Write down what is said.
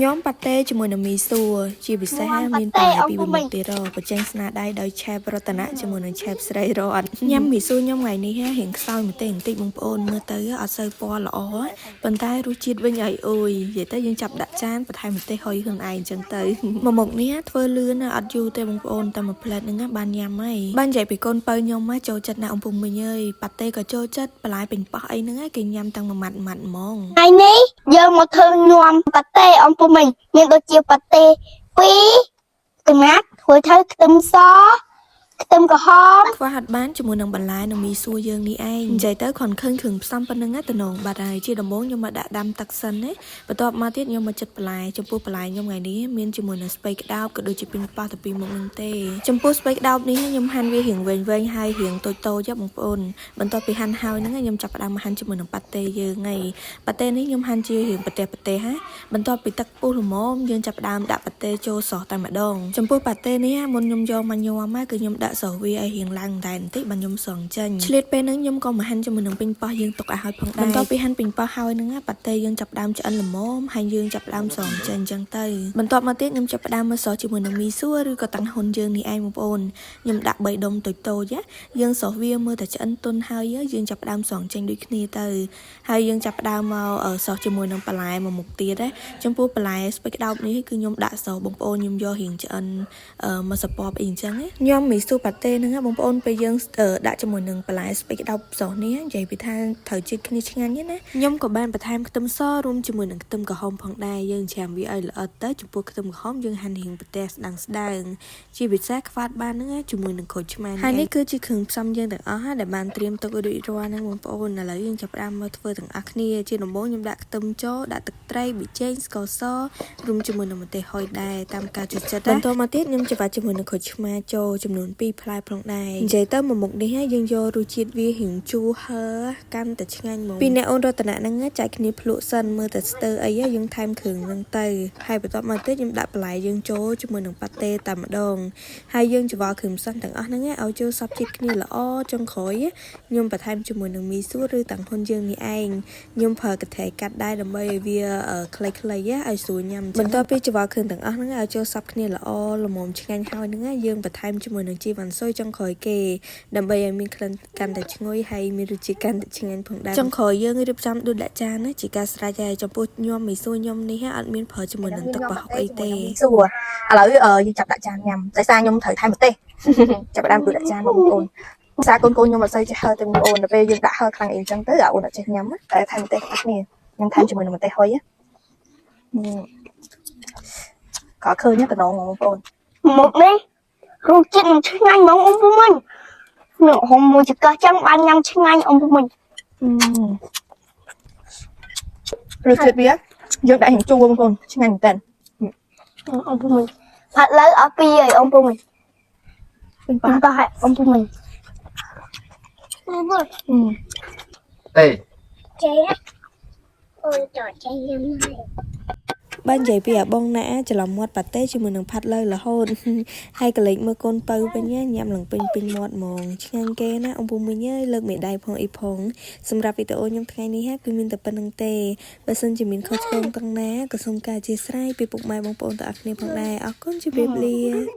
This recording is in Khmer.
ញ៉ាំប៉ាតេជាមួយនឹងមីសួរជាពិសេសមានបន្លែពីមុខទៀតបញ្ចេញស្នាដៃដោយឆេបរតនៈជាមួយនឹងឆេបស្រីរតញ៉ាំមីសួរខ្ញុំថ្ងៃនេះរៀងខ្សោយបន្តិចបន្តិចបងប្អូនមើលទៅអត់សូវពណ៌ល្អប៉ុន្តែរសជាតិវិញឲ្យអួយនិយាយទៅយើងចាប់ដាក់ចានបន្ថែមម្ទេសហុយខ្លួនឯងអញ្ចឹងទៅមួយមុខនេះធ្វើលឿនអត់យូរទេបងប្អូនតែមួយផ្លែតហ្នឹងបានញ៉ាំហើយបាននិយាយពីកូនពៅខ្ញុំចូលចិត្តណាស់អំពុំមីអើយប៉ាតេក៏ចូលចិត្តបន្លែពេញប៉ោះអីហ្នឹងគេញ៉ាំតាំងមួយម៉ាត់ម៉ាត់ហ្មង ថ្ងៃនេះយើងមកធ្វើញាំប៉ាតេអំពុំមិញមានដូចជាប៉ាតេ2កណាត់ធ្វើទៅខ្ទឹមសខ្ទឹមក្រហម ខ្វះអត់បានជាមួយនឹងបន្លែនិងមីសួរយើងនេះឯងនិយាយទៅគ្រាន់ឃើញគ្រឿងផ្សំប៉ុណ្្នឹងតំណងបាត់ហើយជាដំបូងខ្ញុំមកដាក់ដាំទឹកសិនណាបន្ទាប់មកទៀតខ្ញុំមកចិតបន្លែចំពោះបន្លែខ្ញុំថ្ងៃនេះមានជាមួយនឹងស្ពៃក្តោបក៏ដូចជាពីងប៉ោះទៅពីមុខនឹងទេចំពោះស្ពៃក្តោបនេះខ្ញុំហាន់វារៀងវែងៗហើយរៀងតូចៗបងប្អូនបន្ទាប់ពីហាន់ហើយហ្នឹងខ្ញុំចាប់ផ្ដើមមកហាន់ជាមួយនឹងប៉ាតេយើងហើយប៉ាតេនេះខ្ញុំហាន់ជារៀងប្រទេសប្រទេសហ่าបន្ទាប់ពីទឹកពុះល្មមយើងចាប់ផ្ដើមដាក់ប៉ាតេចូលសោះតែម្ដងចំពោះប៉ាតេនេះមុនខ្ញុំយកមកញ៉ាំគឺខ្ញុំដាក់សោះវាឲ្យរៀងឡើងដែរបន្តិចបានខ្ញុំស្រង់ចេញឆ្លៀតពេលហ្នឹងខ្ញុំក៏មកហាន់ជាមួយនឹងពេញប៉ោះយើងទុកឲ្យហើយផងដែរបន្ទាប់ពីហាន់ពេញប៉ោះហើយហ្នឹងប៉ាតេយើងចាប់ផ្ដើមឆ្អិនល្មមហើយយើងចាប់ផ្ដើមស្រង់ចេញអញ្ចឹងទៅបន្ទាប់មកទៀតខ្ញុំចាប់ផ្ដើមមកសោះជាមួយនឹងមីសួរឬក៏តាំងហ៊ុនយើងនេះឯងបងប្អូនខ្ញុំដាក់3ដុំតូចតូចយើងសោះវាមើលតែឆ្អិនទុនហើយយើងចាប់ផ្ដើមស្រង់ចេញដូចគ្នាទៅហើយយើងចាប់ផ្ដើមមកសោះជាមួយនឹងបន្លែមួយមុខទៀតណាចំពោះបន្លែស្ពៃក្តោបនេះគឺខ្ញុំដាក់សោះបងប្អូនខ្ញុំយករៀងឆ្អិនមកសពបអីអញ្ចឹងញ៉ាំមីស៊ូប៉ាតេហ្នឹងបងប្អូនពេលយើងដាក់ជាមួយនឹងបន្លែស្ពៃក្តោបសោះនេះនិយាយពីថាត្រូវជាតិគ្នាឆ្ងាញ់ណាខ្ញុំក៏បានបន្ថែមខ្ទឹមសរួមជាមួយនឹងខ្ទឹមក្រហមផងដែរយើងច្រាមវាឲ្យល្អិតទៅចំពោះខ្ទឹមក្រហមយើងហាន់រៀងប្រទេសស្ដាងស្ដើងជាពិសេសខ្វាត់បានហ្នឹងជាមួយនឹងក្រូចឆ្មាហើយនេះគឺជាគ្រឿងផ្សំយើងទាំងអស់ដែលបានត្រៀមទុករួចរាល់ហ្នឹងបងប្អូនឥឡូវយើងចាប់ផ្ដើមមកធ្វើទាំងអស់គ្នាជាដំបូងខ្ញុំដាក់ខ្ទឹមចូលដាក់ទឹកត្រីប៊ីចេងស្ករសរួមជាមួយនឹងម្ទេសហុយដែរតាមការចូលចិត្តបន្ទាប់មកទៀតខ្ញុំច្របាច់ជាមួយនឹងក្រូចឆ្មាចូលចំនួន2ផ្លែផងដែរនិយាយទៅមួយមុខនេះយើងយករសជាតិវារៀងជូរហឺកាន់តែឆ្ងាញ់ហ្មងពីអ្នកអូនរតនៈហ្នឹងចែកគ្នាភ្លក់សិនមើលតែស្ទើអីយើងថែមគ្រឿងហ្នឹងទៅហើយបន្ទាប់មកទៀតខ្ញុំដាក់បន្លែយើងចូលជាមួយនឹងប៉ាតេតែម្ដងហើយយើងច្របល់គ្រឿងផ្សំទាំងអស់ហ្នឹងឲ្យចូលសព្វជាតិគ្នាល្អចុងក្រោយខ្ញុំបន្ថែមជាមួយនឹងមីសួរឬតាំងហ៊ុនយើងនេះឯងខ្ញុំប្រើកន្ត្រៃកាត់ដែរដើម្បីឲ្យវាខ្លីៗឲ្យស្រួលញ៉ាំបន្ទាប់ពីច្របល់គ្រឿងទាំងអស់ហ្នឹងឲ្យចូលសព្វគ្នាល្អល្មមឆ្ងាញ់ហើយហ្នឹងយើងបន្ថែមជាមួយនឹងជីវ៉ាន់ស៊ុយចុងក្រោយគេដើម្បីឲ្យមានក្លិនកាន់តែឈ្ងុយហើយមានរសជាតិកាន់តែឆ្ងាញ់ផងដែរចុងក្រោយយើងរៀបចំដួសដាក់ចានណាជាការស្រេចហើយចំពោះញ៉ាំមីសួរញ៉ាំនេះអត់មានប្រើជាមួយនឹងទឹកប្រហុកអីទេ សួរឥឡូវយើងចាប់ដាក់ចានញ៉ាំដោយសារខ្ញុំត្រូវថែមម្ទេសចាប់ដើមដួសដាក់ចានបងប្អូនភាសាកូនកូនខ្ញុំអត់សូវចេះហឹរទេបងប្អូនដល់ពេលយើងដាក់ហឹរខ្លាំងអីអញ្ចឹងទៅអាអូនអត់ចេះញ៉ាំតែថែមម្ទេសទាំងអស់គ្នាខ្ញុំថែមជាមួយនឹងម្ទេសហុយក៏ឃើញតំណងបងប្អូន មុខនេះរសជាតិនឹងឆ្ងាញ់ហ្មងអំពុំមិញនឹងហុំមួយចង្កឹះចឹងបានញ៉ាំឆ្ងាញ់អំពុំមិញ រសជាតិវាយើងដាក់រៀងជូរបងប្អូនឆ្ងាញ់មែនតើ អំពុំមិញផាត់លើអស់ពីរហើយអំពុំមិញ ពេញប៉ា ប៉ះអំពុំមិញ អេ ចេះអូនចចេះញ៉ាំហើយ បាននិយាយពីអាបងណាច្រឡំមាត់ប៉ាតេជាមួយនឹងផាត់លើរហូត ហើយកលេចមើលកូនពៅវិញញ៉ាំឡើងពេញពេញមាត់ហ្មងឆ្ងាញ់គេណាអំពូមីងអើយលើកមេដៃផងអីផងសម្រាប់វីដេអូខ្ញុំថ្ងៃនេះគឺមានតែប៉ុណ្្នឹងទេបើសិនជាមានខុសឆ្គងទាំងណាក៏សូមការអធ្យាស្រ័យពីពុកម៉ែបងប្អូនទាំងអស់គ្នាផងដែរអរគុណជម្រាបលា។